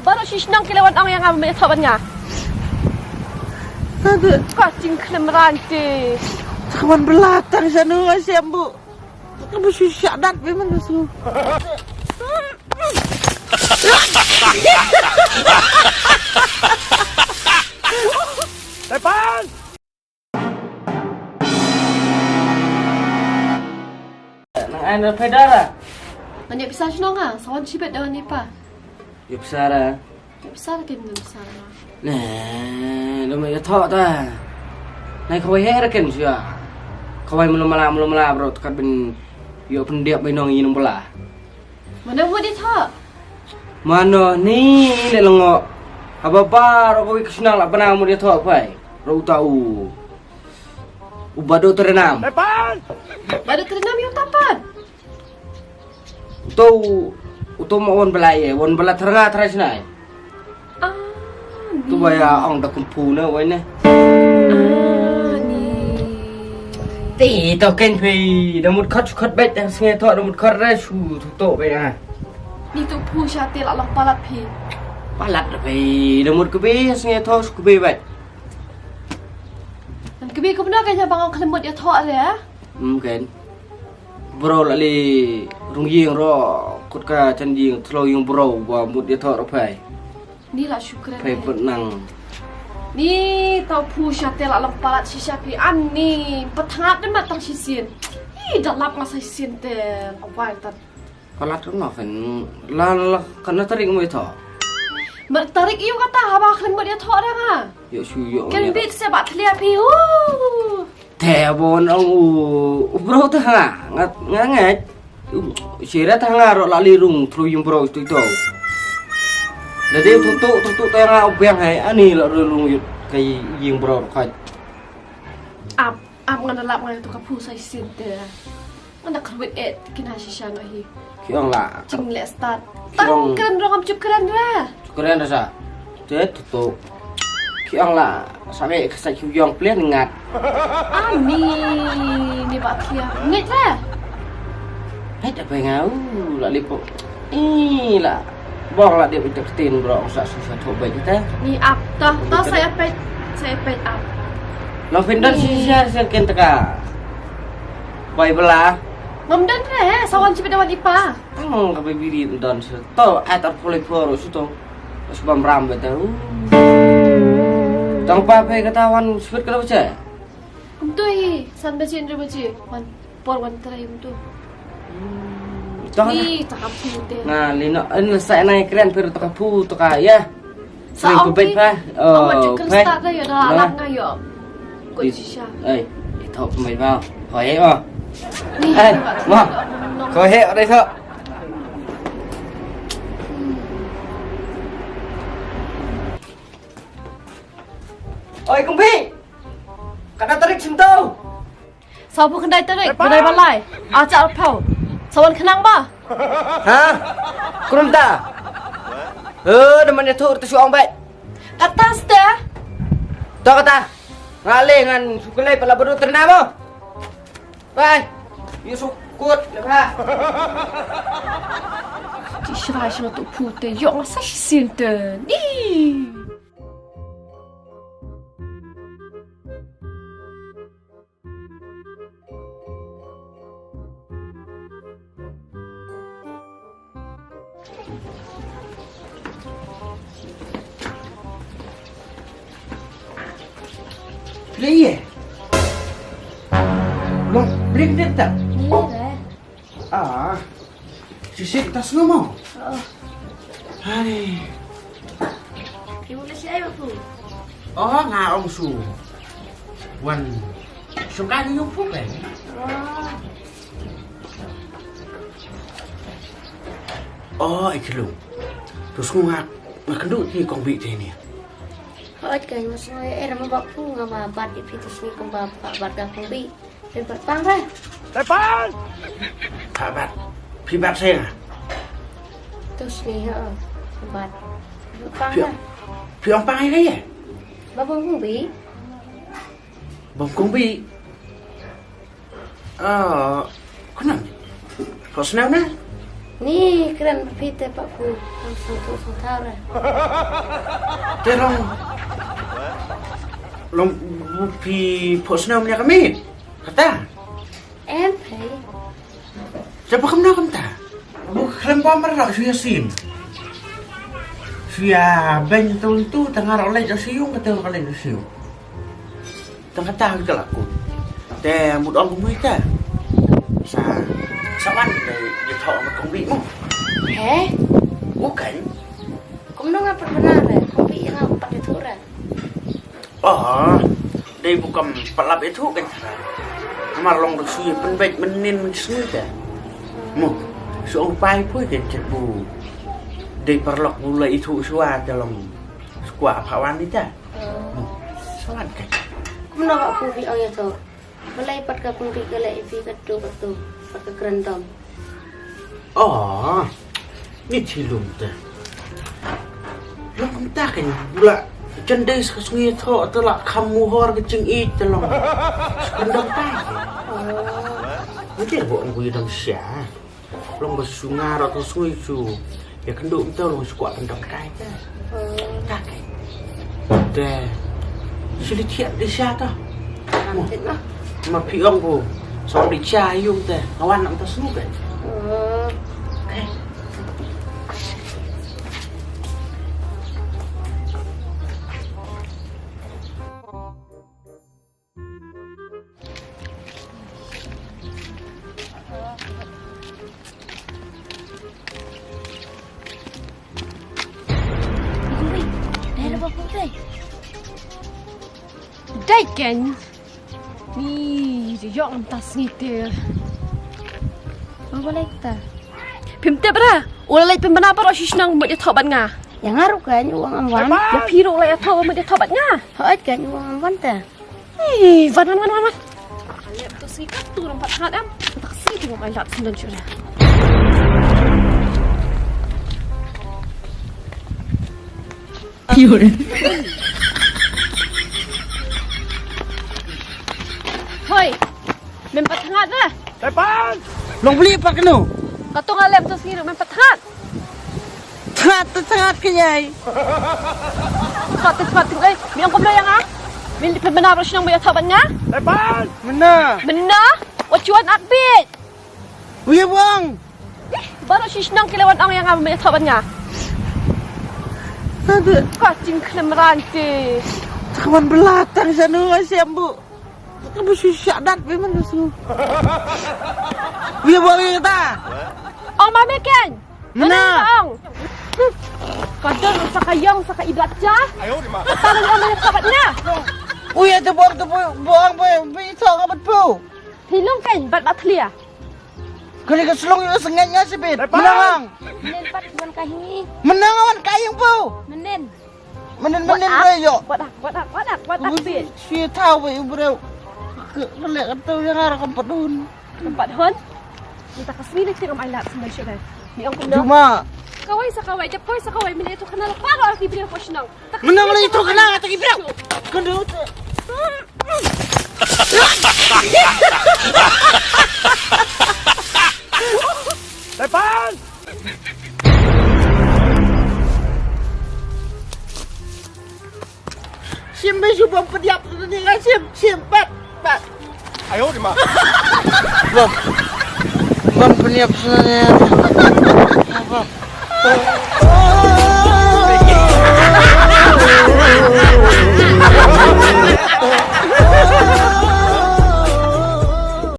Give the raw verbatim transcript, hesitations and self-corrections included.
Baroh shi shnong ki la wan ong ïa nga ba me ïathoh bad nga. Aduh. Ka jingkhlem rang te. Ka wan bla tang shano nga shem bu. Ka bu shu shah dat be man su. Tepan! Nang ai na phaidara. Ngan ïa pisa shnong ah, sa wan shibit da wan ipa. Ïa pisa ra. Ïa pisa ra kin ïa pisa ra. Ne, lo me ïa thoh ta. Nai khawai her kin shu ïa. Khawai mulu mala mulu mala bro, tekat bin ïa pendiap bai nong ïa nong bela. Mano mut ïathoh? Mano ni le lengo. Haba baroh kawei ka shnong la bana mut ïathoh phai. Ro uta u. U Badu Terinam. Badu Terinam ïa uta pat. Uto u, uto ma wan bela ïa, wan bela tyrnga trai shnai. Ah, tu ni. Ba ïa ong da kung fu na wai ne. Ah, ni. Ti to ken phi da mut khot khot bet da snge tho da mut khot re shu tu to be ha. Ni tu phu sha te la long palat phi. Palat da phi da mut kbe snge tho shu kbe bet. Nan kbe kumno ka nya bang ong khlem mut ïa tho re ha. Hmm ken. Bro la li rung ïing ro kut ka chan ïing thlo ïing bro ba mut ïa tho ro phai. Ni la shukran. Phai put nang. Ni tau phu sha te la long palat shisha phi an ni pathat de mat tang shisien. Ih da lap nga sa shisien te awai tat. Palat kum no phin la la kana tarik mo ïa tho. Mat tarik ïu kata haba khlem mut ïa tho da nga. Ïa shu ïa. Ken bit se ba thlia phi u. Te bon ong u, u bro te ha nga, nga nga. Sira te ha nga ro la li rung thru yung bro tu tu. Da de tu tu tu tu te nga u biang hai ani la ro rung yut kai yung bro khai. Ap ap ngan lap ngan tu ka phu sai sin te. Ngan da khrwit et kina shisha nga hi. Ki ong la. Ching le start. Tang kren ro ngam chup kren ra. Chup kren ra sa. Te tu tu. Ki ong la. Sa me ka sa chu yong plian ngat. Ani ni ba thia. Ngit ra. Ngit apa ngau la lipo. Ih la. Bong la dia bitak tin bro sa sa sa tho bai kita. Ni ap ta ta saya pet saya pet ap. Lo pindon shisha sa ken taka. Bai bela. Ngam don re, sa wan sibit wan ipa. Hmm, ka bai biri don sa. To, ai tar pulai poro su to. Pas bam ram beta. Tang pa pe kata wan sibit kata bacha. Kumtu hi, san baje, indra baje. Wan, por wan trai kumtu. Hmm, to. Ni, taka phu te. Nga, lino, en sa nai kren pero taka phu, taka, ya. Sa ong phi. Amat ju kren start da yo da lap nga yo. Ko shisha. Ai, ito pemai ba. Ko he ba. Ai, ma. Ko he ada so. Oi, kumpi. Kada tarik sento. Sabu khyndai tarik, khyndai balai. Acha arphew. Sawan khnang ba? Ha? Kumta. Eh, da man ïathuh ruh te shu ong beit. Kata ste. To kata. Nga leh ngan shu kylli pala baru terna mo. Bye. Ïa shu kut le ba. Ti shrai shna tu pute. Ïoh nga sa shisien te. Ih. Play eh. Long break dia tak? Ni lah. Ah. Shisha kita semua mau. Oh. Hai. Terima kasih ayo aku. Oh, nga ong su. Wan. Suka ni yung pu kan? Oh. Oh, i khlung. Terus nga nga kendu ti kong bi ti ni. Hot kan mas nga era ma bak pu nga ma bat di pitus ni kong ba bat ga kong bi. Phi bat pang re. Tepan! Phi bat. Phi bat saya. Tus ni ha. Bat. Bat pang re. Phi ong pang ai re. Ba bong kong bi. Bong kong bi. Ah, kena. Kau senang na? Ni kren phi te pa pu. Ang song tu song tau re. Te long long phi pho snem nya kami. Kata. Em phi. Siapa kamu nak kata? Bu khlem ba mer rak shuya sim. Shuya ben tu tu tengah rak lek siyung kata rak lek siyung. Tang kata ka la kut. Te mut ong kumui te. Sa sa wan te ïathoh mat kong bih mo. He? Bukan. Kumno nga pat benar re. Kong bih ïa nga pat ïathoh re. Oh, dei bu kam pat lap ïathoh kan. Namar long da shu ïa pynbeit mynnin mynsngi te. Mo. Shu ong pai pui kan chet bu. Dei paralok bu la ïathoh shuwa te long. Skwah pha wan ni te. Mo. Sa wan kan. Kumno ka pu bih ong ïathoh. Balei pat ka pynpih ka leh ïa phi katto katto pat ka kren dom. Oh, ni thi lum te. Long kumta kan bula jan dei sa ka sngi tho te la kham muhor ka jingïeit te long. Sa kren dom tai. Ni te bo ang bui dom sha. Long ba shu nga ro to sngui shu. Ïa kynduh mynta long shu kwah pyndap kai te. Ta kai. Te. Shu li thiah li sha ta. Mo. Ma phi ong bu. Song li sha yung te. Nga wan nang ta sngui kai. Kai. Dai kan. Ni ïoh ngam ta sngi te. Ba balei ta? Phim tip ra. U la leit pynbna baroh shi shnong mut ïathoh bad nga. Ïa nga ruh kan u ong ngam wan. Ïa phi ruh la ïathoh mut ïathoh bad nga. Hooid kan u ong ngam wan ta. Ih, wan, wan, wan, wan, wan. Alep to sngi katto ngam pat thnat em. Taksi tu ngam ai lad sendon shuh. Hoi. Mem pat thnat re. Tepan. Long beli pat keno. Katto ngalem to sngi mem pat thnat. Thngat te thngat ke yai. Thngat te thngat ke yai. Mi ong kumno ïa nga? Min dei pynbna baroh shi shnong mut ïathoh bad nga? Tepan. Mynna. Mynna. Wat shu wan ak bit. Wi bang. Ih, baroh shi shnong ki la wan ong ïa nga mut ïathoh bad nga. Aduh. Ka jingkhlem ran te. Ka wan bla tang shano nga shem bu. Ka bu shu shah dat be man ka sngew. Wi bang ïa ta. Ong ma me ken. Mynna. Ong. Ka don sa ka ïong sa ka ibat ja. Ayo di ma. Ka ta ong ma ka bat nya. Ui, ïa te bong te bong bong bong bong ito ka bat pu. Thilong ken bat bat thlia. Kali ka slong ïa sngeng nga sibit. Mynna ngang. Mynnin pat wan ka hi. Mynna ngang wan ka ïong pu. Mynnin. Mynnin mynnin re ïo. Wat ak, wat ak, wat ak, wat ak bit. Shi thaw wei u breu. Ke lek ka tau ïa nga ra kam pat hun. Kam pat hun. Mynta ka sngi lei te ngam ai lad sendon shuh re. Ni ong kumno. Juma. Kawei sa kawei, jap kawei sa kawei, mynta ïathuh khana la baroh ki briew pho shnong. Mynta mynta ïathuh khana ta ki briew. Kynduh te. Tepan. Shim be shu bom pdiap tu ni nga shim, shim, pat, pat. Ayo di ma. Bom. Bom pdiap tu ni. Bom.